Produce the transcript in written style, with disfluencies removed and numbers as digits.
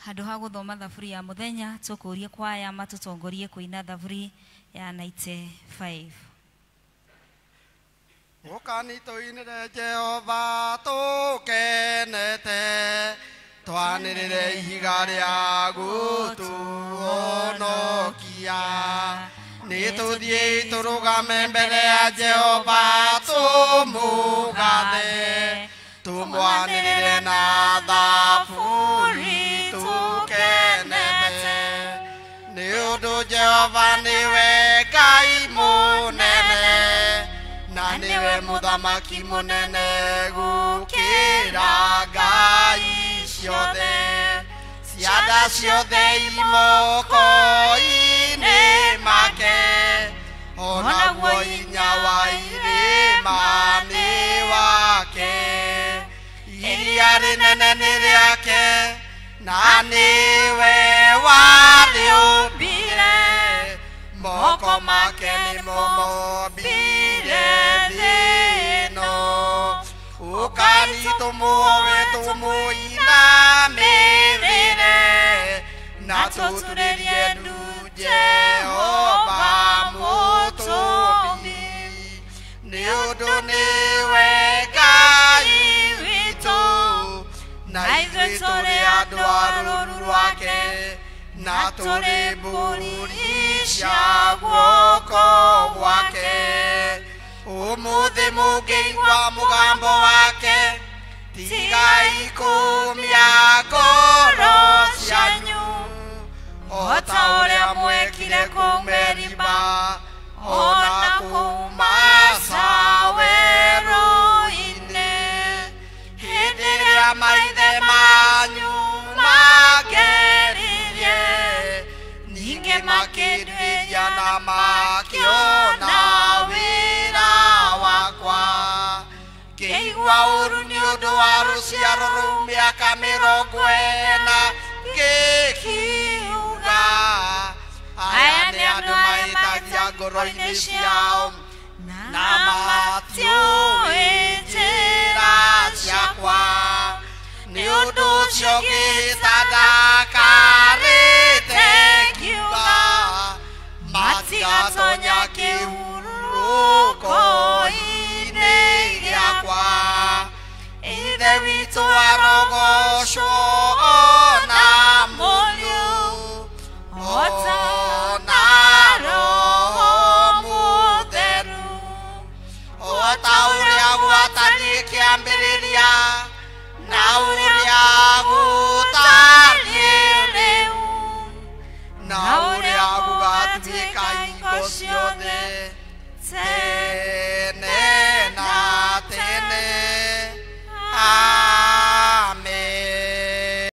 Handũ ha gũthoma thaburi ya mũthenya tũkũrie kwaya matũtongorie kũina thaburi ya 95. Ũkani tũinĩre Jehova tũkenete, twanĩrĩre ihiga rĩa gũtũhonokia. Nĩ tũthiĩ tũrũgame mbere ya Jehova tũmũgathe, tũmwanĩrĩre na thaburi tũkenete. Nĩ ũndũ Jehova nĩwe Ngai mũnene, na nĩwe mũthamaki mũnene gũkĩra ngai ciothe. Cianda ciothe imoko-inĩ make, onaguo hinya wa irĩma nĩ wake. Iria rĩnene nĩ rĩake, na nĩwe warĩũmbire. Moko make nĩmo mombire thĩ ĩno. Ũkani tũmuoe tũmũinamĩrĩre, na tũturĩrie ndu Jehova mũtũmbi. Nĩ ũndũ nĩwe Ngai witũ, na ithuĩ tũrĩ andũ a rũũru rwake, na tũrĩ mbũri cia guoko gwake. Ũmũthĩ mũngĩigua mũgambo wake, tigai kũũmia ngoro cianyu, o ta ũrĩa mwekire kũu Meriba, ona kũu Masa werũ-inĩ. Hĩndĩ ĩrĩa maithe manyu mangeririe, ningĩ makĩnduĩria na makĩona wĩra wakwa. Ngĩigua ũũru nĩ ũndũ wa rũciaro rũu mĩaka 40, ngĩkiuga, aya nĩ andũ mahĩtagia ngoro-inĩ ciao, na matiũĩ njĩra ciakwa. Nĩ ũndũ ũcio ngĩhĩta ndakarĩte ngiuga, matigatonya kĩhurũko-inĩ gĩakwa. Ithe witũ arogocwo ona Mũriũ, ona Roho Mũtheru, o ta ũrĩa gwatariĩ kĩambĩrĩria, na ũrĩa gũtariĩ rĩu, na ũrĩa gũgatuĩka hingo ciothe.